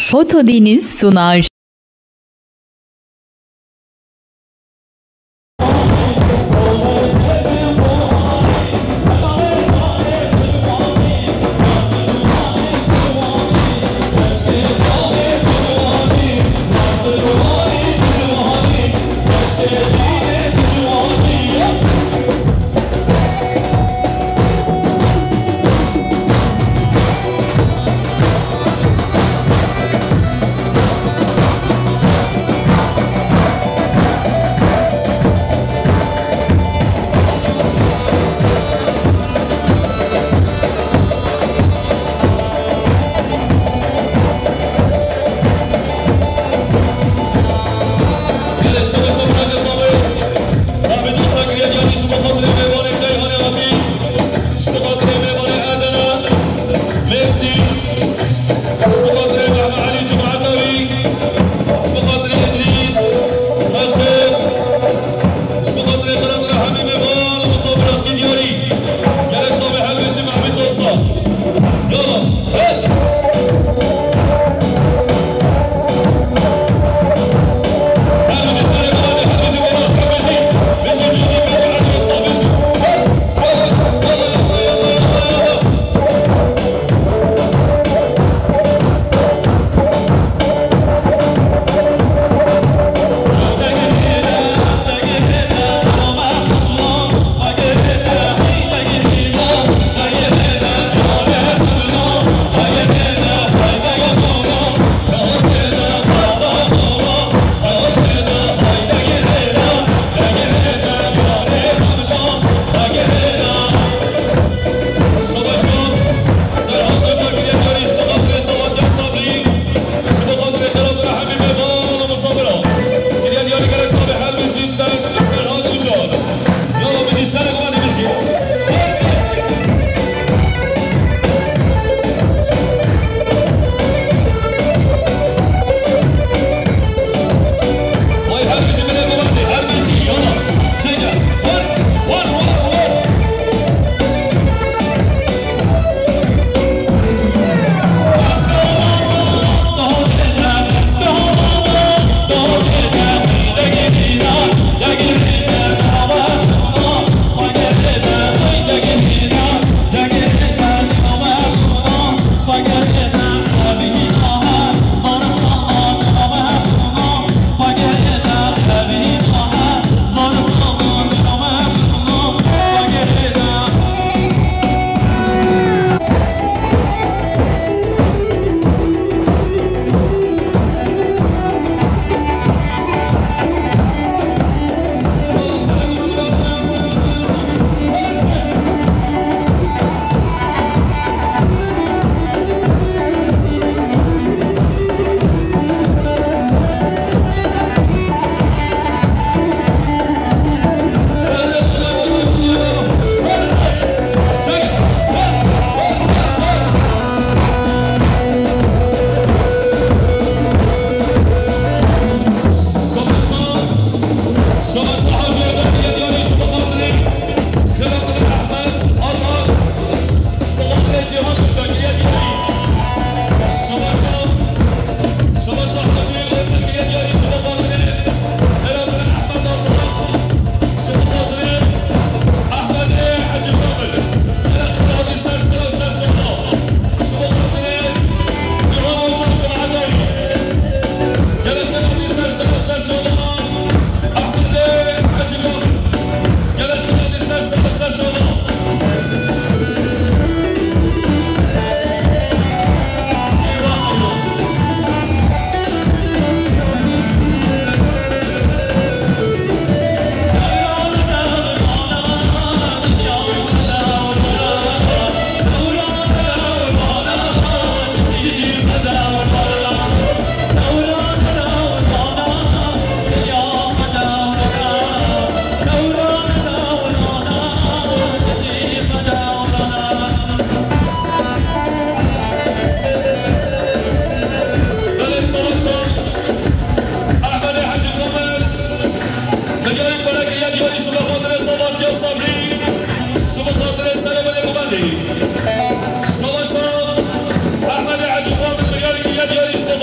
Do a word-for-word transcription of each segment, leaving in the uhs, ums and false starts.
Foto Deniz sunar. Ji bo xatirê mêvanê Ceyhanê hatî, ji bo xatirê mêvanê Adana, Mêrsî, ji bo xatirê Mehmet Elî Cumaetawî, ji bo xatirê Îdrîs, Mesûd, ji bo xatirê xelatira hemî mêvan û misafiran kî diyarî. Gelek savê helbêjî Mehmîd Dosta. Yala, hey!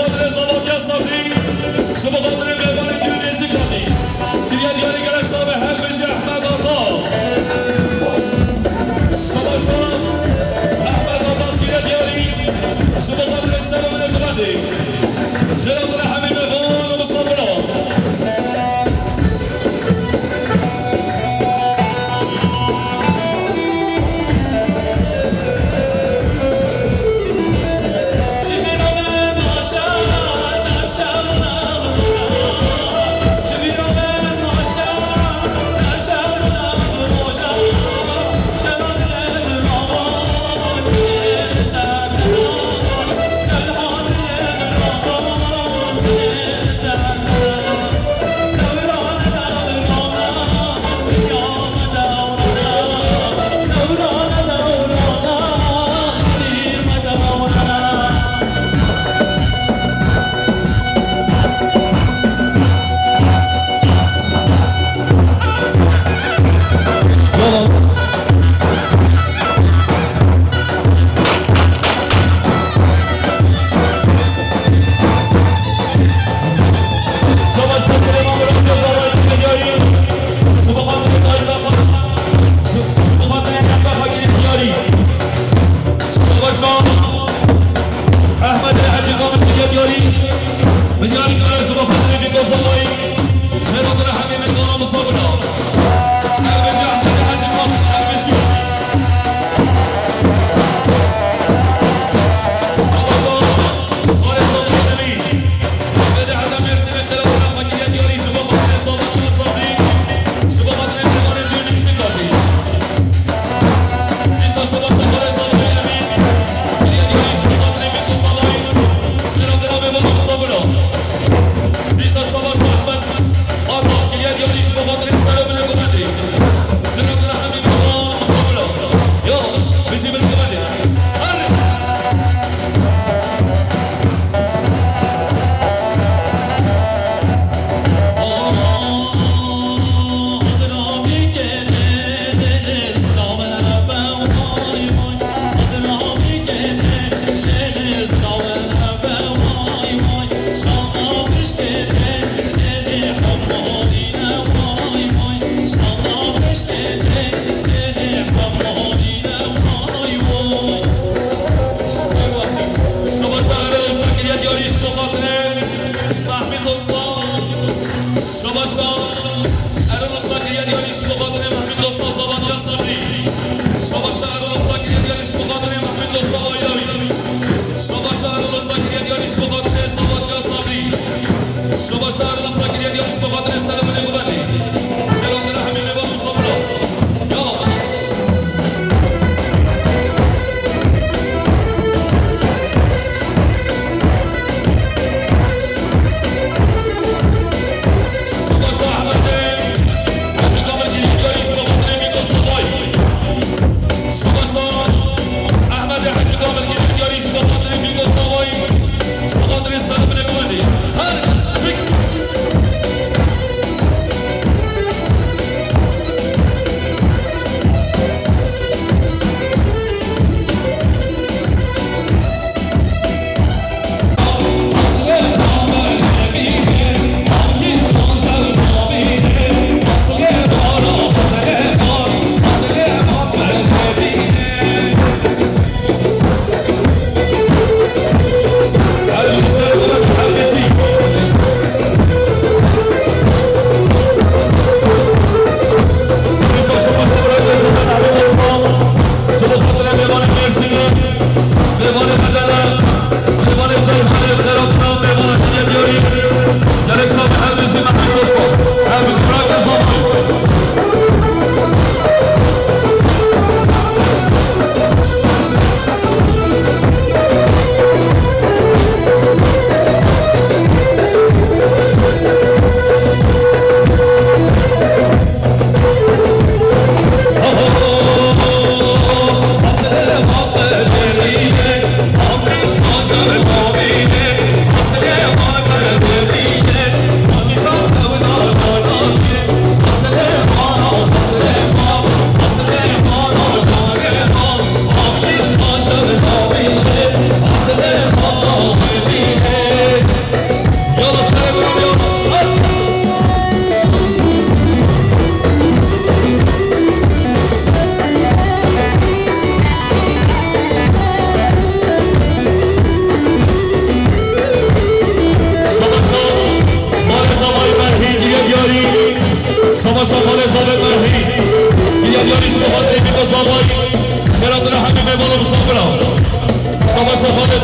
Xatirê Zavalkiya Sabrî, ji bo xatirê mêvanê dûrî nêzîk hatî. Kiriye diyarî gerek sabe her bijî Ehmed Ata. Şabaş Ehmed Ata kiriye diyarî, ji bo xatirê serê min ê dixwendê. Xêra te re hemî mêvan û misafiran. Şabaş Süleyman Murat Yazaray'ın diyarî. Ji bo xatirê dayika xwe, ji, ji bo xatirê dayika xwe girê diyarî. Şabaş Ehmed Hecî Kamil kiriye diyarî. Min diyarî kare ji bo xatirê Bîko Zavayî. Xêra te re hemî mêvana misafira. Her bijî Ehmed Hecî Kamil, her bijî. Şabaş Xalê Zavayî Emîn. Ji vê de heta Mêrsînê xêra te re xwe kiriye diyarî ji bo xatirê Zavayî Sabrî. Ji bo xatirê mêvanê dûr nêzîk hatî. Dîsa şabaş Xalê Zavayî Emîn. Kiriye diyarî ji bo xatirê Bîko Zavayî. Xêra te re mêvana misafira. Dîsa şabaş Ehmed Arbax kiriye diyarî ji bo xatirê serê min ê gumedê. Xêra te re hemî mêvan û misafira. Ya, bijî min ê gumedê. Her Şabaşa Erol Usta kiriye diyarî ji bo xatirê Mehmîd Usta. Şabaşa Erol Usta kiriye diyarî ji bo xatirê Mehmîd Usta Zavalkiya Sabrî. Şabaşa Erol Usta kiriye diyarî ji bo xatirê Mehmîd Usta Ayawî. Şabaşa Erol Usta kiriye diyarî ji bo xatirê Zavalkiya Sabrî. Şabaşa Erol Usta kiriye diyarî ji bo xatirê serê min ê guvendî. Xêra te re hemî mêvan û sabira. Yala. Şabaşa Ehmedê Hecî Kamil kiriye diyarî ji bo xatirê Bîko Zavayî. Şabaşa Ehmedê Hecî Kamil kiriye diyarî ji bo xatirê Bîko Zavayî. Ji bo xatirê serê min ê guvendî. Her çik.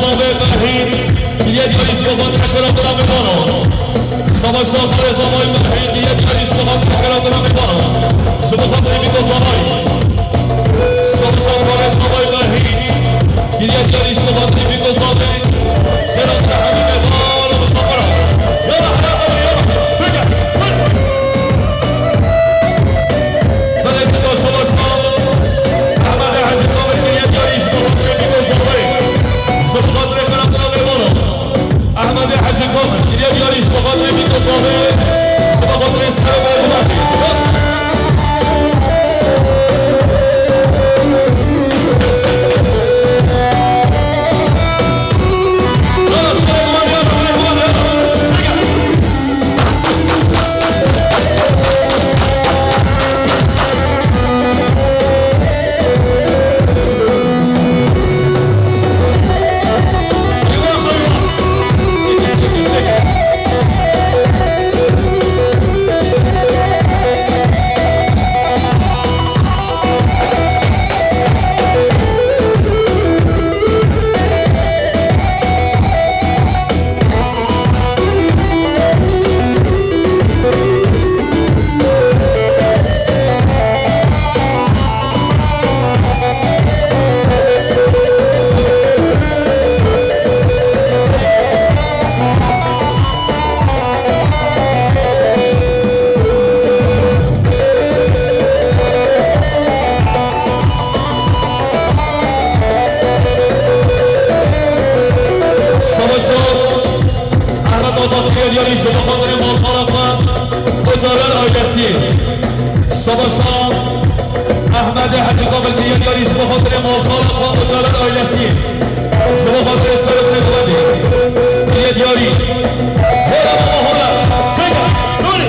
Zavayê Mehî, kiriye diyarî ji bo xatirê xêra dira mêvanan. Savaşa Xalê Zavayê Mehî, kiriye diyarî ji bo xatirê xêra dira mêvanan. Ji bo xatirê Vîto Zavayê. Savaşa Xalê Zavayê Mehî, kiriye diyarî ji bo xatirê Vîto Zavayê. Xêra dira hemî mêvanan misafira. Yala, hela, hela, yala. Çeke. Belê, dîsa şolaşa Ehmedê Hecî Kamil kiriye diyarî ji bo xatirê Vîto Zavayê. Ji bo xatirê xêra dira mêvanan. Ehmedê Hecî Kamil kiriye diyarî ji bo xatirê Vîto Zavayê. Ji bo xatirê serokê hikûmetê. Yala, serokê hikûmetê, yala, serokê hikûmetê, yala. Çeke. Savaşa Ehmed Ataklı'ya diyarî ji bo xatirê malxala xwe Ocalan ailesî. Savaşa Ehmedê Hecî Kamil kiriye diyarî ji bo xatirê malxala xwe Ocalan ailesî. Ji bo xatirê serokê hikûmetê. Kiriye diyarî. Hêla baba hêla. Çeke. Nûrî.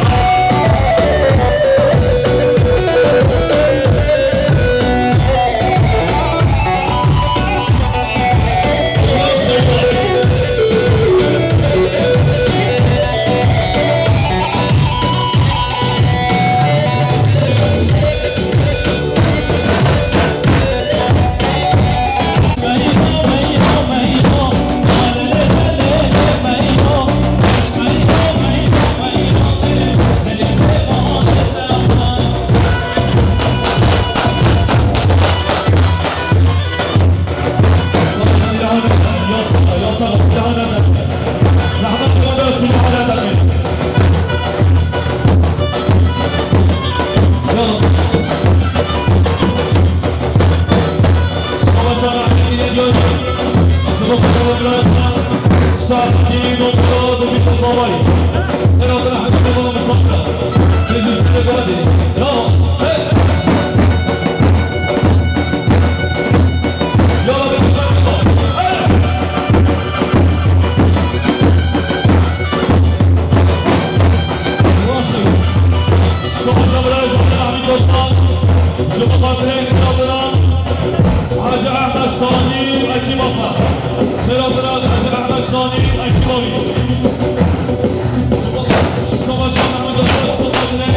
Şolaşa birayê Zafer Ehmîd Dostan, ji bo xatirê xêra dira Hacî Ehmed Şanî û ekîba xwe. Xêra dira Hacî Ehmed Şanî û ekîba wî. Ji bo, şolaşa Ehmîd Dostan, ji bo xatirê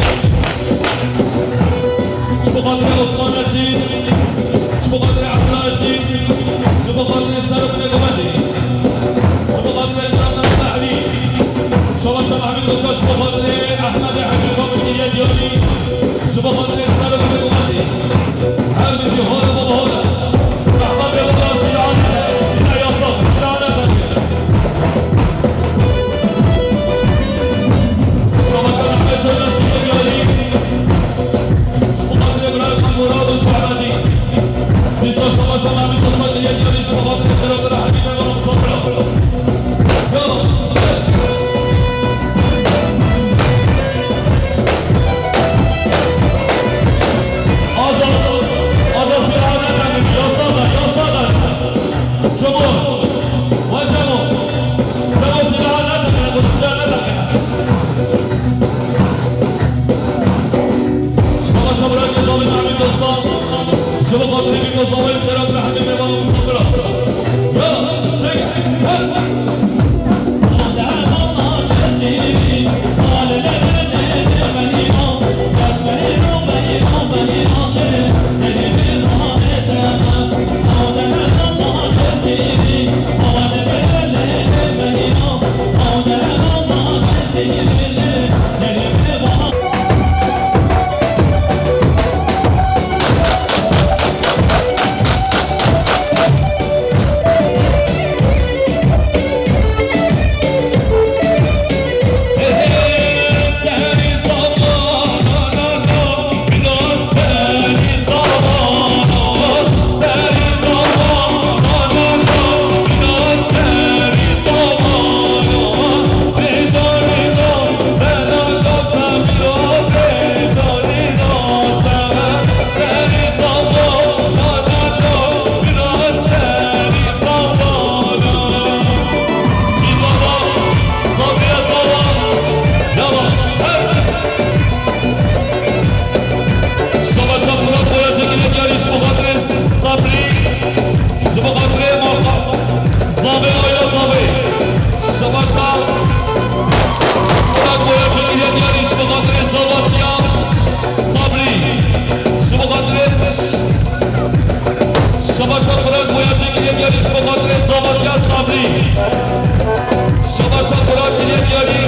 Şabaşa Fırat kiriye diyarî.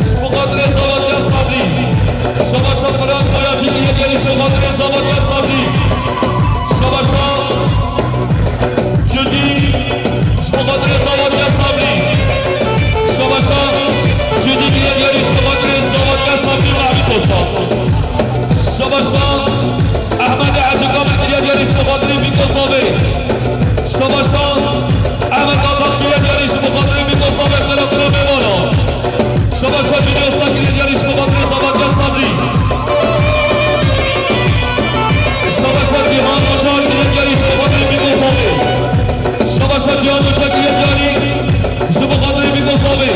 Ji bo xatirê Zavat ya Sabrî. Şabaşa Fırat Boyacı kiriye diyarî ji bo xatirê Zavat ya Sabrî. Şabaşa Cudî. Ji bo xatirê Zavat ya Sabrî. Şabaşa Cudî kiriye diyarî ji bo xatirê Zavat ya Sabrî Mehmî Tosa. Şabaşa Ehmedê Hecî Kamil kiriye diyarî ji bo xatirê Bîto Savê. Şabaşa Ehmed Atak kiriye diyarî ji bo xatirê Bîto Savê xêra xêra mêvana. Şabaşa Cînî Usta kiriye diyarî ji bo xatirê Zavat ya Sabrî. Şabaşa Cîhan Oca kiriye diyarî ji bo xatirê Bîto Savê. Şabaşa Cîhan Oca kiriye diyarî ji bo xatirê Bîto Savê.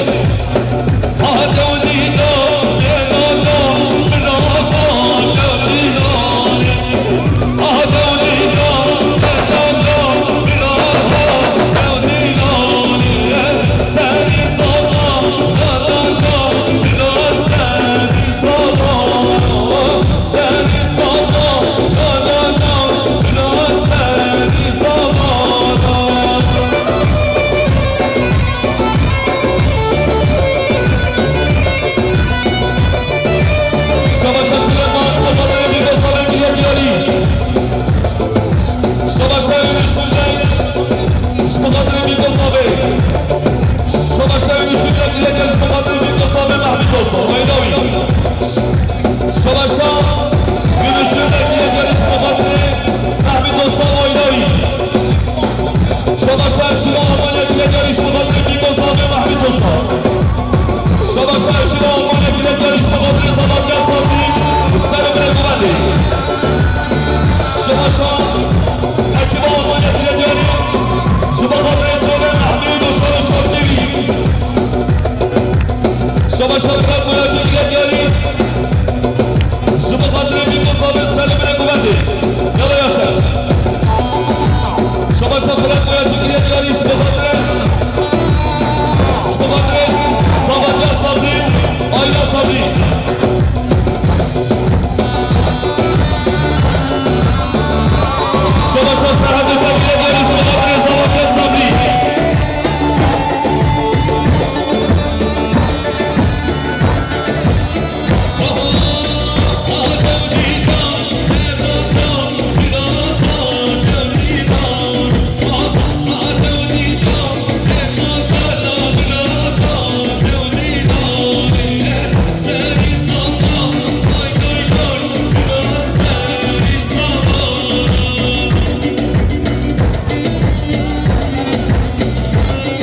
Savaşa Süleyman, Şabaşa Emin Üstünlek, Şabaşa Emin Üstünlek, Şabaşa Emin Üstünlek, Mehmet Osman, Aydavi. Şabaşa Yunus Cümlek, Yegeriş Mukadri, Mehmet Osman Aydavi. Şabaşa Ertuğrul Almanya, Yegeriş Mukadri, Mehmet Osman ve Mehmet Osman. Şabaşa Ertuğrul Almanya, Yegeriş Mukadri, Sabatya Sabri, Selim Rekumeli. Şabaşa Ertuğrul Almanya, Yegeriş, Şabaşa Ertuğrul Mehmet Osman Şorkevi. Şabaşa Ertuğrul Almanya, Yegeriş, Ji bo xatirê Bîto Sabir Selim Rekumetê. Yala Yaşar. Şabaşa Fırat Boyacı kiriye diyarî ji bo xatirê. Ji bo xatirê Zavat ya Sabrî, Ayla Sabrî. Şabaşa Serhat Özel kiriye diyarî ji bo xatirê Zavat ya Sabrî.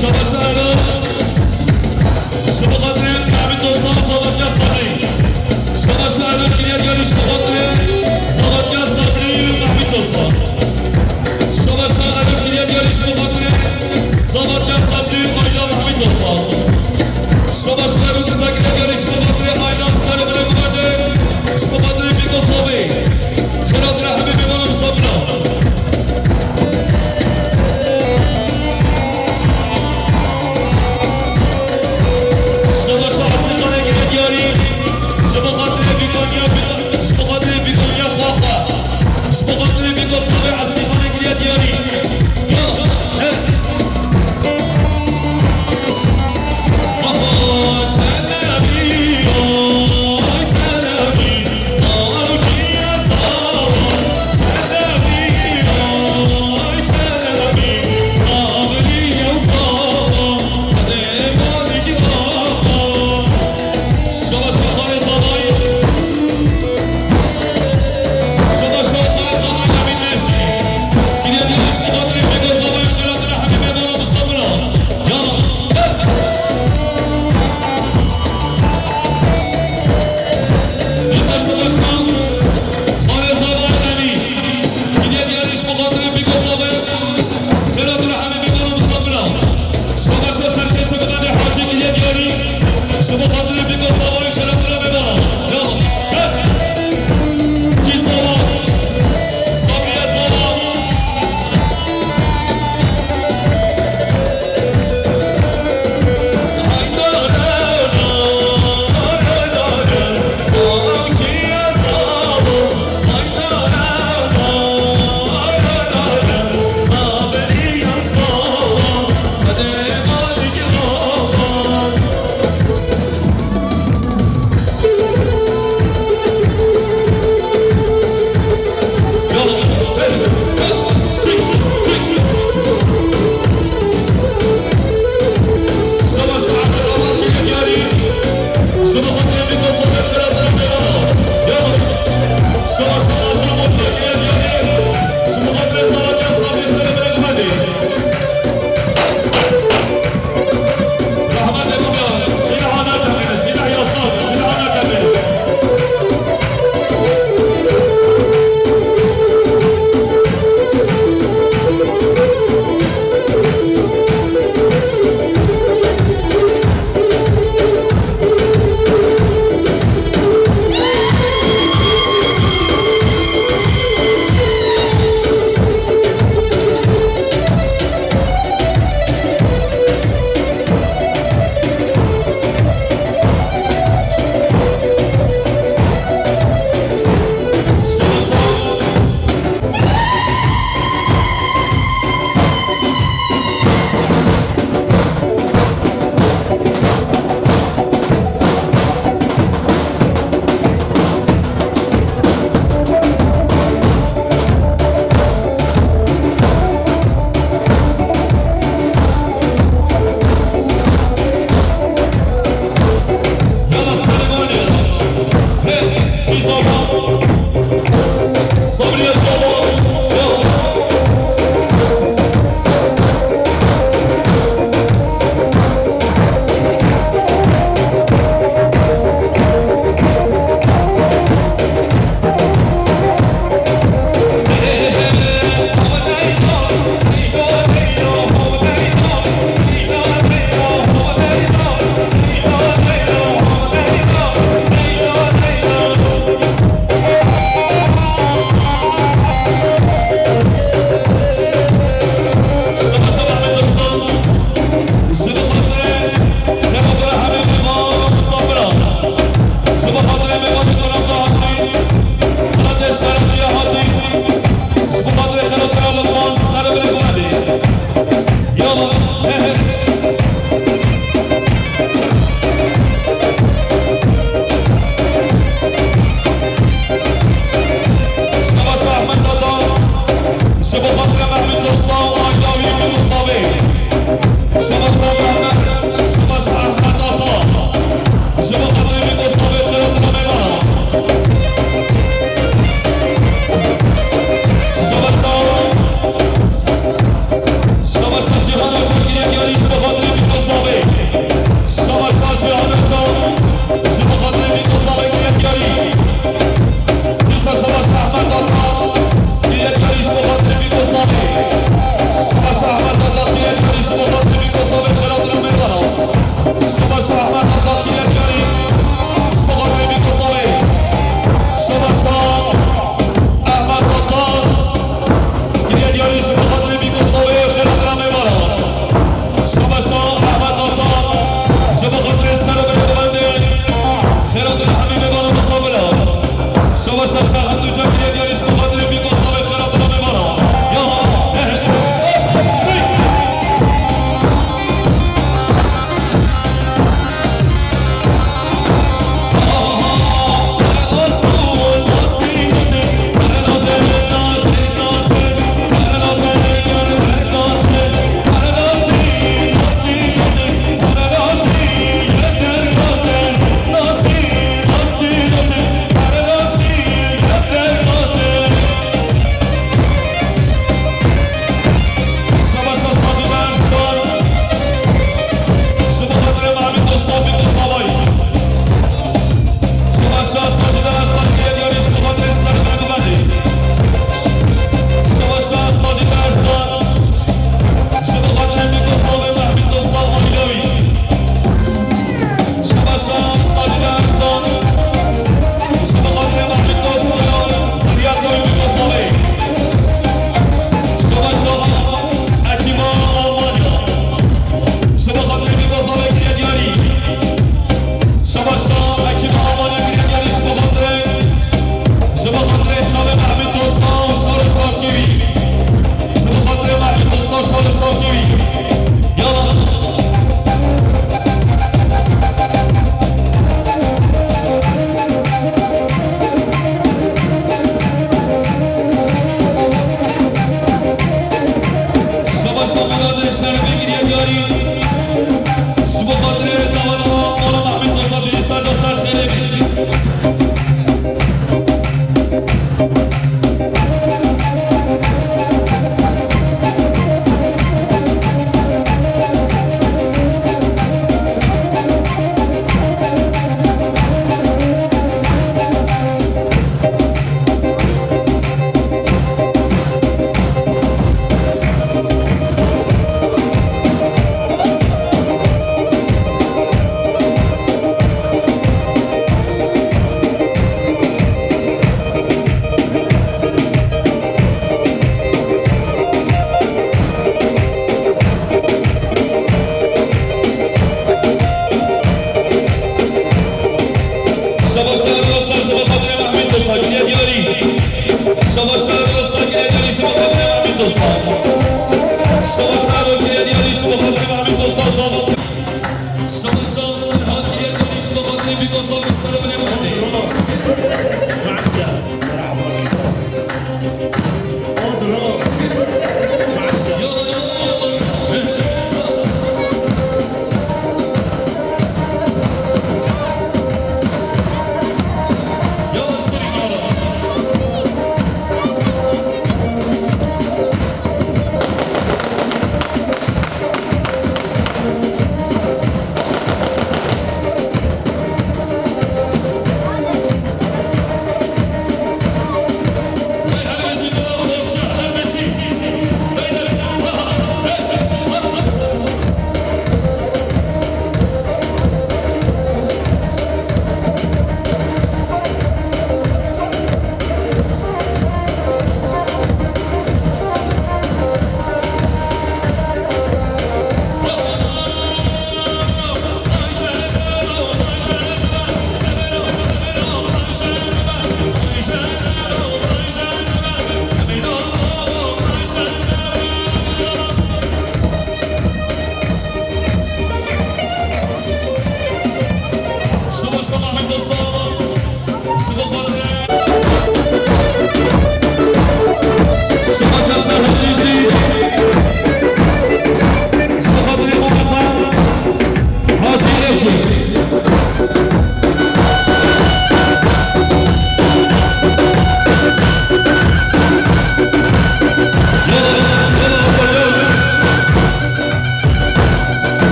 Şabaş Erol. Ji bo xatirê Mehmet Osman Zavatya Sabrî. Şabaşa Erol kiriye diyarî ji bo xatirê Zavatya Sabrî Mehmet Osman. Şabaşa Erol kiriye diyarî ji bo xatirê Zavatya Sabrî Ayda Mehmet Osman. Şabaşa Erol Rıza kiriye diyarî ji bo xatirê Ayda Sarı Bile Gumade. Ji bo xatirê Bîto Sabê. Xêra dira hemî mêvanan sabira. Şabaşa Aslîxanê kiriye diyarî, ji bo xatirê Bîkaniya, ji bo xatirê Bîkaniya xwe xwe. Ji bo xatirê Bîko Savê Aslîxanê kiriye diyarî. Ya, he.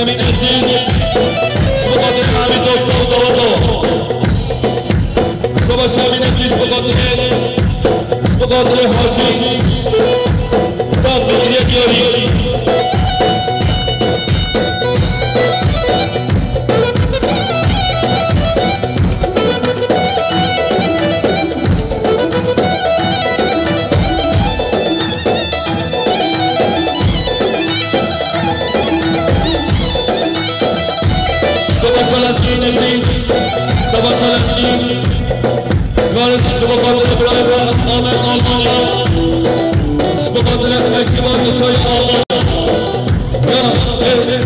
Emîneddîn, ji bo xatirê hemî dosta û daweta. Şaba Şemîneddîn ji bo xatirê, ji bo xatirê Hacî. Tam vekiliye diyarî. Şaba Şaleskî Nefî, Şaba Şaleskî. Galis ji bo xatirê birayê xwe Amed Almanya. Ji bo xatirê ekiba Çayê Almanya. Ya, e, e.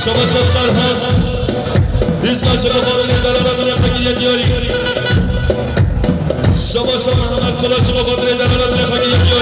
Şabaşa Serhan, Rizka ji bo xatirê delala dilê xwe kiriye diyarî. Şabaşa Mehmet Kula ji bo xatirê delala dilê xwe kiriye diyarî.